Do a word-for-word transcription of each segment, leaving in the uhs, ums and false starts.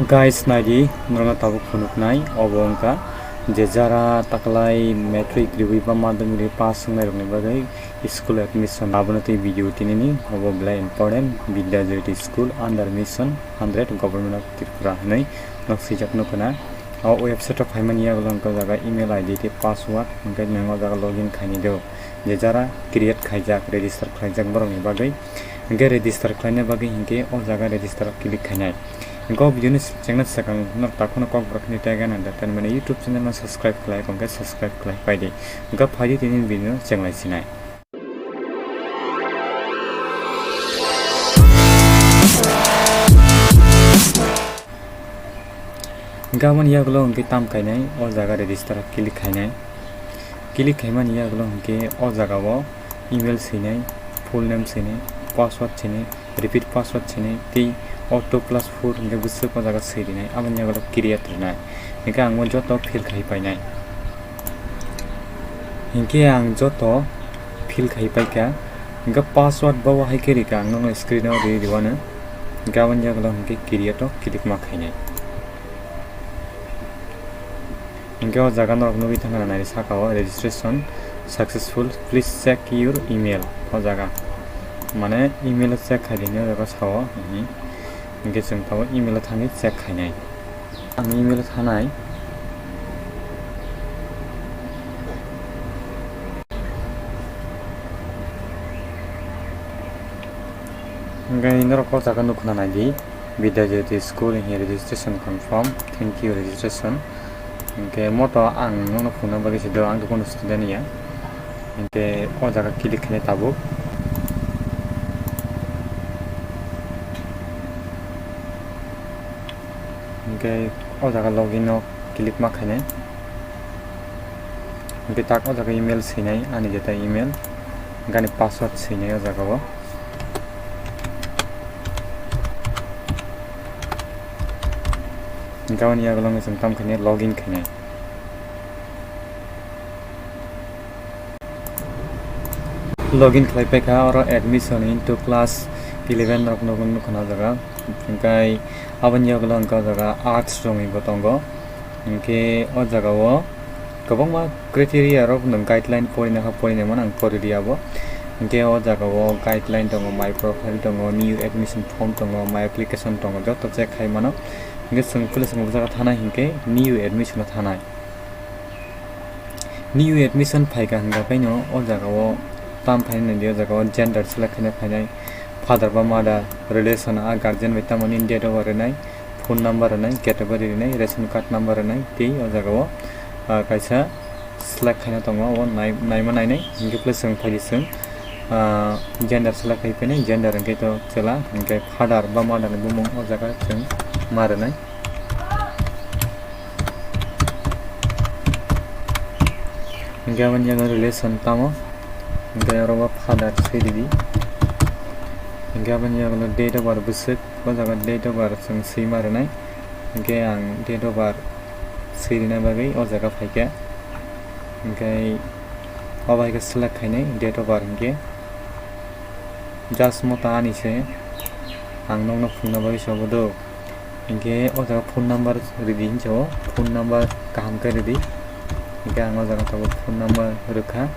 Guys, naidi, norokno tabuk phunuknai, obo wngkha je jara taklai matric riwi ba madhyamik riwi pass wngnai rokni bagwi school admission. Abono tei video tinini, obo belai important, Vidya Jyoti School under mission hundred Government of Tripura hinwi nok swijak nukuna. O website o phaimani yagulo wngkha o jaga email I D tei password, hwnkhe nwng o jaga login khainai do. Je jara create khaijak, register khlaijak borokni bagwi, hwnkhe register khlaina bagwi hinkhe o jaga register o click khainai. Hwnkhe o video ni chengna swkang norok takhukno kokborok hinwi taiga nang da, tamni mane YouTube channel no subscribe khlai, hwnkhe subscribe khlai paidi. Hwnkhe phaidi tini video no chenglai sinai. Hwnkhe aboni yagulo hwnkhe tam khainai, o jaga register o click khainai. Click khaimani yagulo hwnkhe o jaga o email swinai, full name swinai, password swinai, repeat password swinai, tei o two plus four hwnkhe bwswk o jaga swi rinai, aboni yagulo create rinai. Hwnkhe ang o joto fill khai painai. Hinkhe ang joto fill khai paikha. Hinkhe password bo hai khe rikha ang nokno screen o ri riwano. Hinkhe aboni yagulo hinkhe create o click ma khainai. Hinkhe o jaga norok nugwi thangkha nai saka o registration successful, please check your email o jaga. Mane email o check khai di hinwi o jaga sao. Hinkhe chwng tabuk email o thangwi check khainai. Ang email thanai. Hwnkhe norok o jaga nukna naidi, Vidya Jyoti School hinkhe registration confirm, thank you registration. Hwnkhe moto ang nokno phunukna bagwi se do, ang khe kono student ya. Hwnkhe o jaga click khainai tabuk. Hwnkhe o jaga login o click ma khainai. Hwnkhe tak o jaga email swinai, ani jeta email, hwnkhe ani password swinai o jaga o. Hwnkhe aboni yagulo wngkha chwng tam khainai login khainai. Login khlai paikha oro admission into class eleven rok nukung nukha na jaga. Hwnkhe aboni yagulo wngkha o jaga arts rokni bo tongo. Hwnkhe o jaga o kwbangma criteria rok nwng guideline porina kha, porina mano ang pori ria bo. Hwnkhe o jaga o guideline tongo, my profile tongo, new admission form tongo, my application tongo, joto check khai mano. Hwnkhe chwng police chwng o jaga thanai hinkhe new admission o thanai. New admission phaikha hwnkha khaino o jaga o tam phainai di, o jaga o gender select khaina phainai, father ba mother, relation, a guardian bai tamoni date of birth rwnai, phone number rwnai, category rwnai, ration card number rwnai, tei o jaga o, ah, kaisa select khaina tongo, o nai-, naima nainai, hinkhe please chwng phaidi chwng, ah, gender select khai phainai, gender hinkhe to chwla, hinkhe father ba mother ni bumung o jaga chwng ma rwnai. Hingke aboni yago relation tamo, hingke oro bo father swi ridi. Hingke aboni yago date of birth bwswk, o jaga date of birth chwng swi ma rwnai. Hingke ang date of birth swi rwna bagwi o jaga phaikha. Hingke obo hai khe select khainai date of birth hingke. Just mota ani se, ang nokno phunukna bagwi sobo do. Hinkhe o jaga phone number ridi hinwi sao, phone number kaham khe ridi. Hinkhe ang o jaga tabuk phone number rwkha.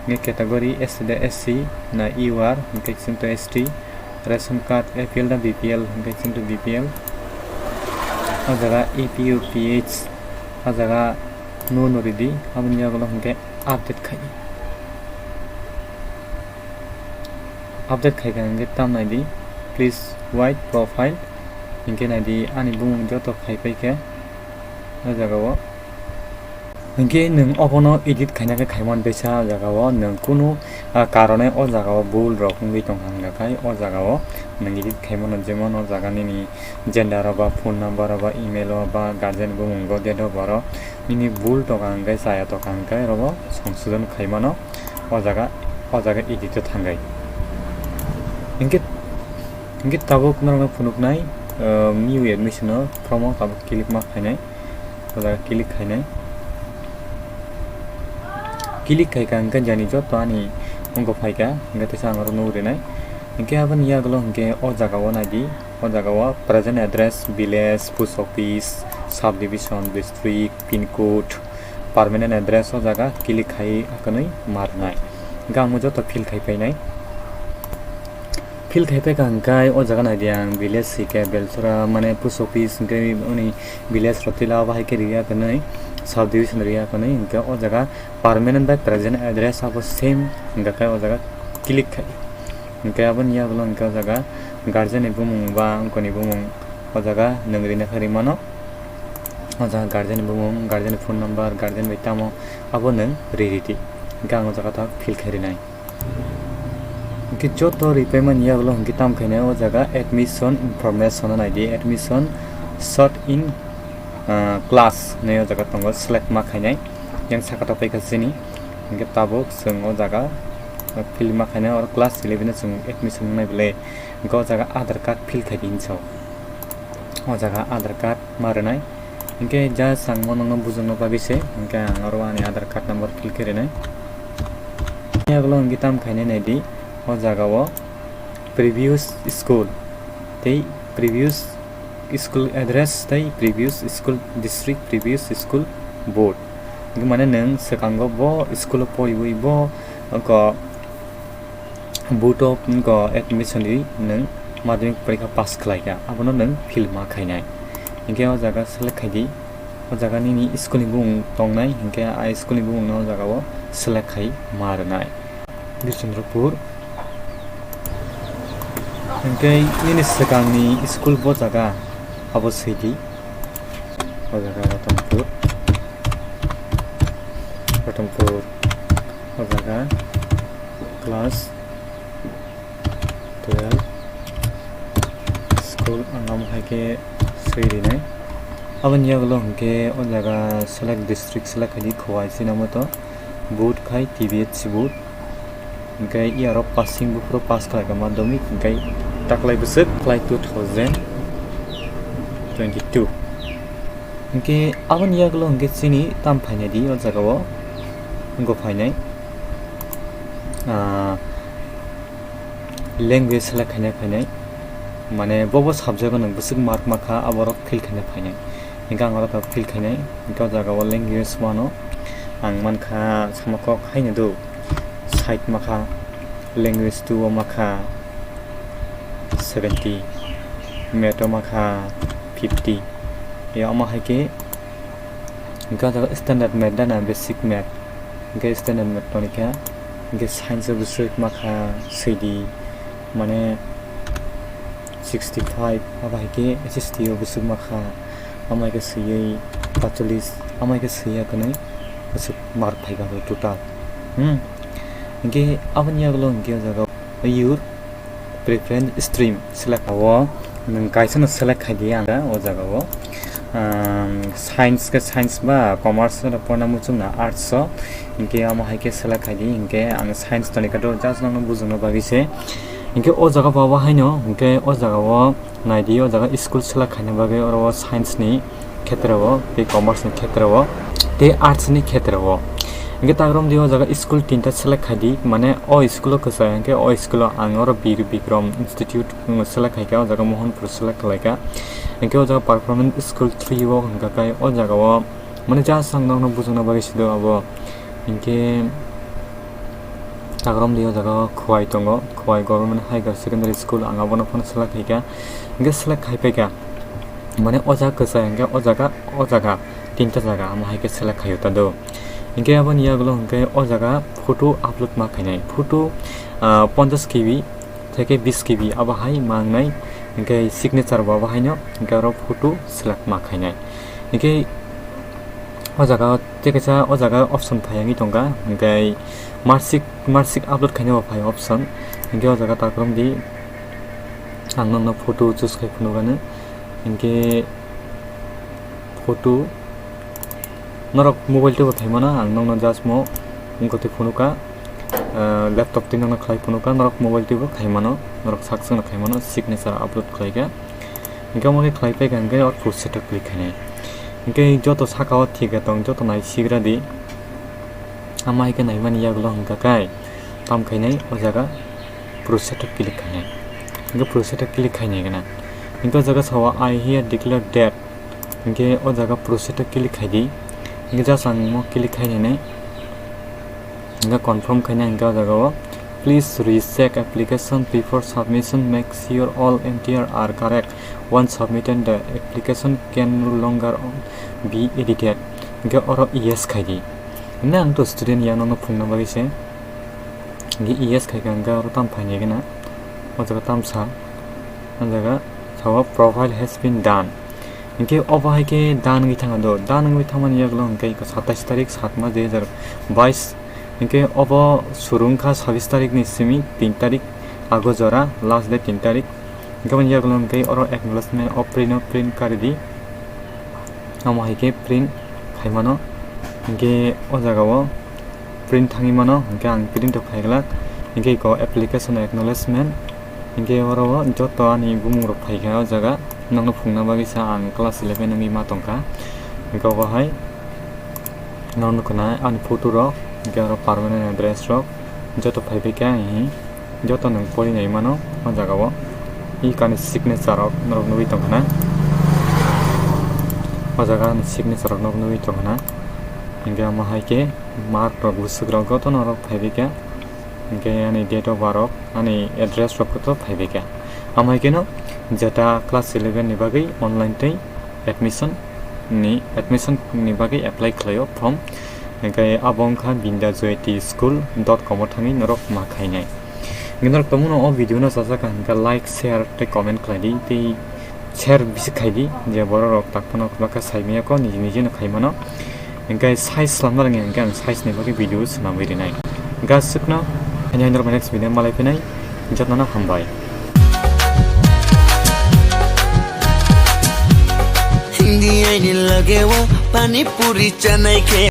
Hinkhe category S C da S C na U R, hinkhe chwngto S T, ration card A P L da B P L, hinkhe chwngto B P L. O jaga A P U P H, o jaga no no ridi, aboni yagulo hinkhe update khai. Update khaikha hingke tam naidi, please wait profile hingke naidi ani bumung joto phaipaikha o jaga o. Hingke nwng obono edit khaina khe khaimani teisa o jaga o nwng kunu, ah, karone o jaga o bul rok wngwi tongkha hingkha khai o jaga o nwng edit khaimano jemon o jaga nini gender o ba phone number o ba email o ba guardian bumung o date of birth o nini bul tongkha hingkhe chaya tongkha hingkhe oro o songsodon khaimano. O jaga, o jaga edit o thangwi. Hinkhe, hinkhe tabuk norokno phunuknai, ah, new admission o form o tabuk click ma khainai. O jaga click khainai. Click khaikha hinkhe jani joto ani wngkha phaikha, hinkhe teisa ang oro nugrinai. Hinkhe aboni yagulo hinkhe o jaga o naidi. O jaga o present address, village, post office, subdivision, district, pin code, permanent address o jaga click khai akanwi ma rwnai. Hingke ang joto fill khai painai. Fill khai paikha hingke o jaga naidi ang village hingke Belchora mane post office hingke uni village rotila bahai khe riya akanwi, subdivision riya akanwi hingke o jaga permanent bai present address abo same hingke o jaga click khai. Hingke aboni yagulo hingke o jaga guardian ni bumung ba wngkoni bumung o jaga nwng rina khe rimano. O jaga guardian ni bumung, guardian ni phone number, guardian bai tamo abo nwng ri ridi. Hingke ang o jaga ta fill khe rinai. Hingke joto ripaimani yagulo hingke tam khainai o jaga admission information o naidi, admission short in, ah, class hinwi o jaga tongo, select ma khainai. Yang saka tok paikha chini. Hingke tabuk chwng o jaga, ah, fill ma khainai, oro class eleven o chwng admission wngnai bwle. Hingke o jaga Aadhaar card fill khaidi hinwi sao. O jaga Aadhaar card ma rwnai. Hingke just ang mo nokno bujokno bagwi se, hingke ang oro ani Aadhaar card number fill khe rwnai. Yagulo hingke tam khainai naidi, o jaga o previous school tei previous school address tei previous school district, previous school board. Hingke mane nwng swkango bo school o poriwi bo oko board of, wngkha, admission ri nwng madhyamik porikha pass khlaikha, abono nwng fill ma khainai. Hingke o jaga select khaidi, o jaga nini school ni bumung tongnai, hingke a school ni bumung no o jaga o select khai ma rwnai. Bishnuprapur. Hingke nini swkangni school bo jaga abo swidi. O jaga Ratanpur. Ratanpur. O jaga class twelve school ang amo hai khe swi rinai. Aboni yagulo hwnkhe o jaga select district select khaidi Khowai chini moto board khai T B H C board. Hwnkhe iyaro passing buphuru pass khlaikha madhyamik hwnkhe taklai bwswk khlai two thousand twenty-two. Hwnkhe aboni yagulo hwnkhe chini tam phainai di o jagao wngkha phainai, ah, language select khaina phainai, mane bobo subject o nwng bwswk mark makha aborok fill khaina phainai. Hwnkhe ang oro fill khainai, hwnkhe o jagao language one o ang mankha samakok haino do. Side makha, language two o makha seventy, math o makha fifty. Ya, omo hai khe hwnkhe o jaga standard math dana, basic math. Hwnkhe standard math tonikha, hwnkhe science o bwswk makha swidi, mane sixty five, abo hai khe S S T o bwswk makha, amai khe swiwi pachulis, amai khe swiya kwnwi bwswk mark phaikha total. Hmm. Hwnkhe aboni yagulo hwnkhe o jaga your preference stream select o nwng kaisa no select khai di ang o jaga o. Um, science khe science ba commerce no porna muchung na arts o, hwnkhe amo hai khe select khai di, hwnkhe ang science toni kha do just nokno bujukna bagwi se. Hwnkhe o jaga bo abo haino, hwnkhe o jaga o nai di, o jaga school select khaina bagwi oro o science ni khetra o, tei commerce ni khetra o, tei arts ni khetra o. Hwnkhe ta romdi o jaga school tinta select khai di, mane o school o kwchai hwnkhe o school o ang oro Bir Bikram Institute select khai kha, o jaga Mohanpur select khlai kha. Hwnkhe o jaga performance school three o hwnkha khe o jaga o mane just ang nokno bujukna bagwi se do abo. Hwnkhe ta romdi o jaga o Khowai tongo, Khowai Government Higher Secondary School, ang abono phano select khai kha. Hwnkhe select khai pai kha, mane o jaga kwchai hwnkhe o jaga, o jaga, tinta jaga amo hai khe select khai o ta do. Hwnkhe aboni yagulo hwnkhe o jaga photo upload ma khainai, photo, ah, ponchash K B theke bis K B abo hai ma wngnai, hwnkhe signature bo abo haino, hwnkhe oro photo select ma khainai. Hwnkhe o jaga o tei kaisa o jaga option phai wngwi tongkha, hwnkhe marksheet, marksheet upload khaina bo phai option. Hwnkhe o jaga ta romdi ang nokno photo choose khai phunukano, hwnkhe photo norok mobile teibo khai mano, ang nokno just mo wngkha tei phunukha, ah, laptop tei nokno khlai phunukha, norok mobile teibo khai mano, norok sak songno khai mano, signature upload khlai kha. Hwnkhe omo khe khlai pai kha, hwnkhe o process o click khainai. Hwnkhe joto saka o thik tong, joto nai sigra di. Ama hai khe naimani yagulo hwnkha khe tam khainai o jaga process o click khainai. Hwnkhe process o click khainai gana. Hinkhe o jaga sao "I here declare that." Hinkhe o jaga proceed o click khai di. Hinkhe just ang mo click khai nai. Hinkhe confirm khaina hinkhe o jaga o, "Please recheck application before submission. Make sure all entries are correct. Once submitted, the application can no longer be edited." Hinkhe oro yes khai di. Hwnwi ang to student ya, nono phungna bagwi se. Hinkhe yes khai kha, hinkhe oro tamo phainai gana. O jaga tamo sa. O jaga sao "Profile has been done." Hinkhe obo hai khe done wngwi thangma do. Done wngwi thangmani yagulo hinkhe satais tarik sat mas dui hajar bais. Hinkhe obo suru wngkha sabis tarik ni simi tin tarik ago jora, last date tin tarik. Hinkhe aboni yagulo hinkhe oro acknowledgement o print o print kari di. Omo hai khe print khai mano. Hinkhe o jaga o print thangwi mano, hinkhe ang print rok phai glak. Hinkhe eko application acknowledgement. Hinkhe oro o joto ani bumung rok phai kha o jaga. Nokno phungna bagwi sa ang class eleven wngwi ma tongkha. Hinkhe obo hai nok nukho na ani photo rok, hinkhe oro permanent address rok joto phai bai kha. Hinkhe joto nwng pori nai mano o jaga o. Eko ani signature rok norok nugwi tongkha na. O jaga ani signature rok norok nugwi tongkha na. Hinkhe omo hai khe mark rok bwswk rok joto norok phai bai kha. Hinkhe ani date of birth rok, ani address rok joto phai bai kha. Omo hai kheno jeta class eleven ni bagwi online tei admission ni, admission ni bagwi apply khlaio form. Hinkhe abo wngkha binda jyoti school dot com o thangwi norok ma khainai. Hinkhe norok tongmano o video no chajak kha hinkhe like, share tei comment khlai di tei share bisi khai di, je borok rok tak phano bwkha sai manya kho, niji niji no khai mano. Hinkhe size slamna rwngya hinkhe ang size ni bagwi video swnamwi rinai. Hinkhe aswkno, haino haino rok next video malai phinai, jotono hambai. Hindi aini lage o pani puri chanai khe.